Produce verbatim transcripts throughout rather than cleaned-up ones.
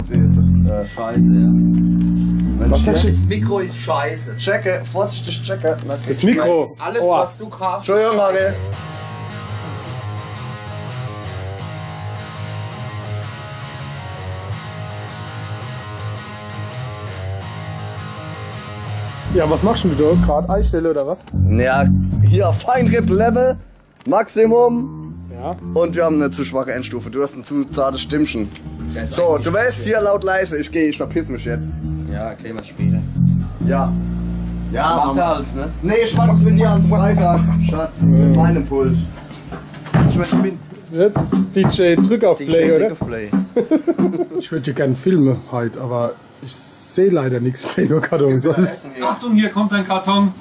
Das, äh, scheiße, ja. Was sagst du? Das Mikro ist scheiße. Checke, vorsichtig checke. Das Mikro. Alles, was du kaufst, Entschuldigung, Harry. Ja, was machst du denn da? Grad einstelle oder was? Ja, hier Feinripp Level. Maximum. Ja. Und wir haben eine zu schwache Endstufe. Du hast ein zu zartes Stimmchen. So, du wärst hier laut leise. Ich gehe, ich verpiss mich jetzt. Ja, okay, was später. Ja. Ja, Mann. Macht er alles, ne? Nee, ich mach das mit dir am Freitag, Schatz. Mit meinem Pult. Ich mein, ich bin jetzt D J, drück auf Play, oder? D J, drück auf Play. Ich würde hier gern filmen heute, aber ich sehe leider nichts. Ich sehe nur Kartons. Was ist? Achtung, hier kommt ein Karton.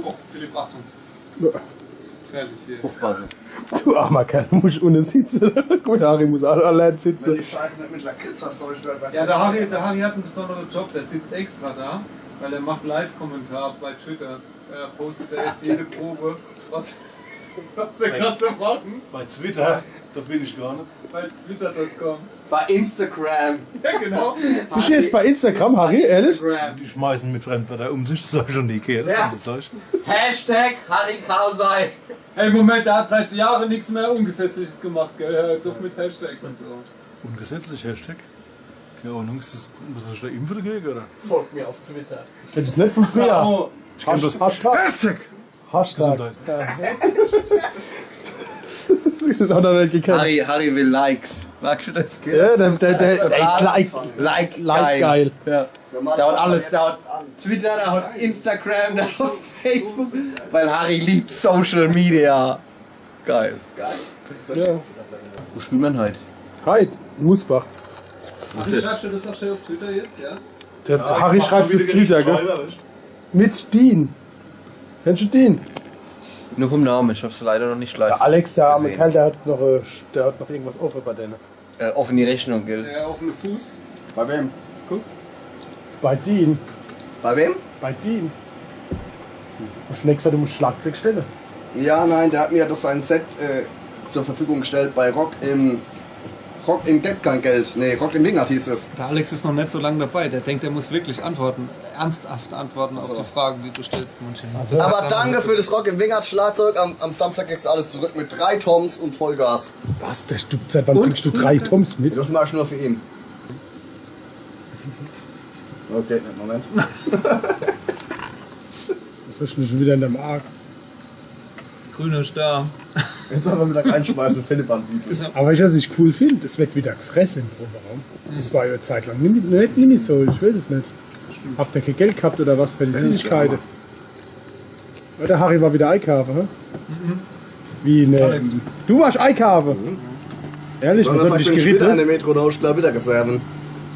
Oh, Philipp, Achtung. Gefährlich hier. Aufpassen. Du armer Kerl, du musst unten sitzen. Gut, Harry muss alle, allein sitzen. Wenn die Scheiße nicht mit Lakritz verseucht wird, was Ja, der Harry, der Harry hat einen besonderen Job, der sitzt extra da, weil er macht Live-Kommentar bei Twitter. Er postet da jetzt jede Probe, was, was wir gerade so machen. Bei Twitter, da bin ich gar nicht. Bei twitter Punkt com. Bei Instagram. Ja, genau. Bist du jetzt bei Instagram, Harry? Ehrlich? Instagram. Die schmeißen mit Fremdwörtern um sich, das hab ich schon nie gehört, das Ja. ganze Zeug. Hashtag Harry Kausai. Ey, Moment, der hat seit Jahren nichts mehr Ungesetzliches gemacht, gell? Hör jetzt auf mit Hashtag und so. Ungesetzlich, Hashtag? Keine Ahnung, ist das, muss man sich da impfen dagegen, oder? Folgt mir auf Twitter. Kennst du das nicht von früher? Sau. Ich kenn das Hashtag. Hashtag! Hashtag. Gesundheit. Ja. Das hat er nicht gekannt. Harry, Harry will Likes. Magst du das? Ja, der, der, der, der ist Like, Like, Like geil. Geil. Ja. Der hat alles, der hat Twitter, der hat Instagram, der hat Facebook, weil Harry liebt Social Media. Geil. Ja. Wo spielt man heute? Heute? In Musbach. Was ist? Schreibst du das noch schnell auf Twitter jetzt, ja? Der Harry schreibt auf Twitter, gell? Mit Dean. Kennst du Dean? Nur vom Namen, ich hab's leider noch nicht live Der Alex, der arme gesehen. Kerl, der hat noch, äh, der hat noch irgendwas offen bei denen. Äh, offene Rechnung, gell? Der offene Fuß. Bei wem? Guck. Bei Dean. Bei wem? Bei Dean. Hast du nicht gesagt, du musst Schlagzeug stellen? Ja, nein, der hat mir das sein Set, äh, zur Verfügung gestellt bei Rock im Rock im Geld kein Geld. Nee, Rock im Wingert hieß es. Der Alex ist noch nicht so lange dabei. Der denkt, er muss wirklich antworten, ernsthaft antworten auf die Fragen, die du stellst, Monty. Ach so. Aber danke für das Rock im Wingert Schlagzeug. Am, am Samstag kriegst du alles zurück mit drei Toms und Vollgas. Was? Der, du, seit wann bringst du drei Toms mit? Das mach ich nur für ihn. Okay, Moment. Was hast du denn schon wieder in deinem Arsch? Grüner Star. Jetzt einfach wieder reinschmeißen, Philipp anbieten. Aber weißt du, was ich cool finde? Es wird wieder gefressen im Proberaum. Das war ja eine Zeit lang nicht, nicht, nicht so, ich weiß es nicht. Habt ihr kein Geld gehabt oder was für die Süßigkeiten? Ja, der Harry war wieder einkaufen, hä? Mhm. Wie, ne? Alex. Du warst einkaufen? Mhm. Ehrlich, was hab ich dich geritten? Später in der Metro, da hab ich gleich wieder Reserven.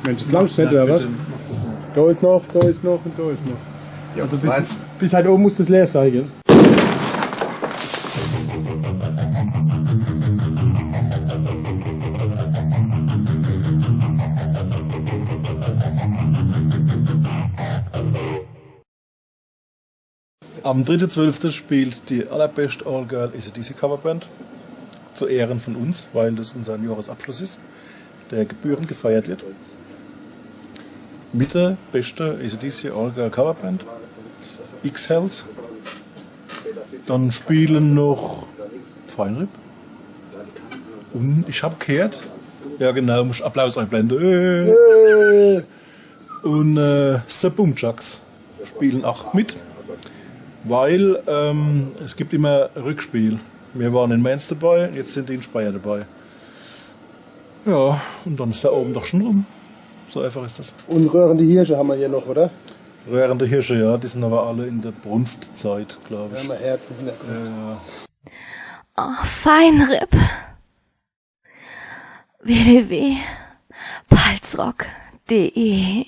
Mensch, das langt nicht, oder was? Bitte, mach das nicht. Da ist noch, da ist noch und da ist noch. Ja, also bis, bis halt oben muss das leer sein, gell? Am dritte zwölfte spielt die allerbeste All-Girl A C D C Coverband. Zu Ehren von uns, weil das unser Jahresabschluss ist, der gebührend gefeiert wird. Mit der beste A C D C All-Girl Coverband. X-Hells. Dann spielen noch Feinripp. Und ich hab gehört, ja genau, muss Applaus einblenden. Äh. Und, äh, The Boom Jocks spielen auch mit, weil, ähm, es gibt immer Rückspiel. Wir waren in Mainz dabei, jetzt sind die in Speyer dabei. Ja, und dann ist der Abend doch schon rum. So einfach ist das. Und röhrende Hirsche haben wir hier noch, oder? Röhrende Hirsche, ja, die sind aber alle in der Brunftzeit, glaub ich. Ja, mal Herz im Hintergrund. Ja, ja. Oh, Feinripp. www.palzrock.de